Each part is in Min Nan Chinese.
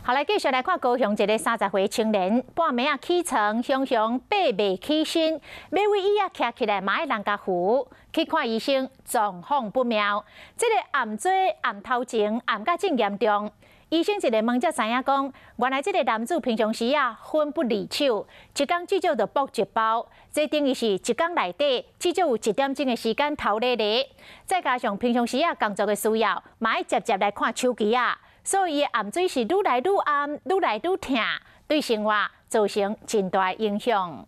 好，來繼續來看高雄一个30歲青年，半暝仔起床，雄雄爬袂起身，欲對椅仔徛起來嘛愛人共扶，去看醫生，狀況不妙。這个頷椎頷頭前頷甲真嚴重，醫生一下問才知影講，原來這个男子平常時啊薰不離手，一工至少著爆一包，這等於是一工內底至少有一點鐘的時間頭咧咧，再加上平常時啊工作的需要，嘛愛捷捷來看手機仔。所以伊的頷椎是愈來愈暗，愈來愈疼，對生活造成真大影響。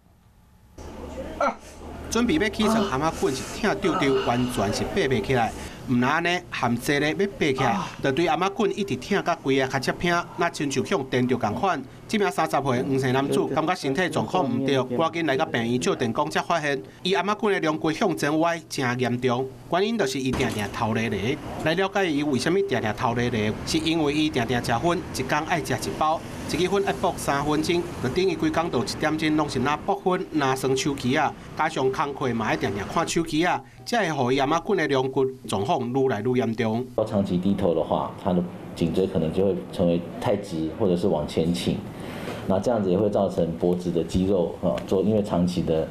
準備欲起床，頷仔骨是疼丟丟，完全是爬袂起來。毋但按呢，含坐咧欲爬起來，就對頷仔骨一直疼甲規个尻脊骿，若親像予電著仝款。這名30歲黃姓男子感覺身體狀況毋對，趕緊來到病院照電光，才發現伊頷仔骨的龍骨向前歪誠嚴重。原因就是伊定定頭咧咧。來了解伊為啥物定定頭咧咧，是因為伊定定食薰，一工愛食一包，一支薰愛爆3分鐘，就等於規工就一點鐘攏是若爆薰、若耍手機仔，加上工課嘛愛定定看手機仔，才會予伊頷仔骨的龍骨狀況愈來愈嚴重。長期低頭的話，他的頸椎可能就會成為太直，或者是往前傾。那這樣子也會造成脖子的肌肉啊，做因為長期的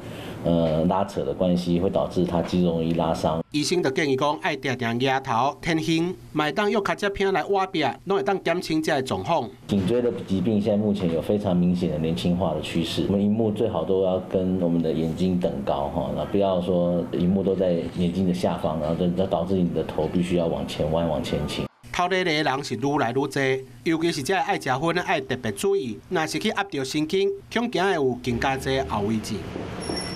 拉扯的關係，會導致他肌肉容易拉傷。醫生就建議講，愛定定額頭挺胸，嘛會當用尻脊骿來倚壁，攏會當減輕這个狀況。頸椎的疾病現在目前有非常明顯的年輕化的趨勢。我們螢幕最好都要跟我們的眼睛等高哈，那不要說螢幕都在眼睛的下方，然後這導致你的頭必須要往前彎、往前傾。頭咧咧的人是愈來愈濟，尤其是這个愛食薰的，愛特別注意，若是去壓著神經，恐驚會有更加濟後遺症。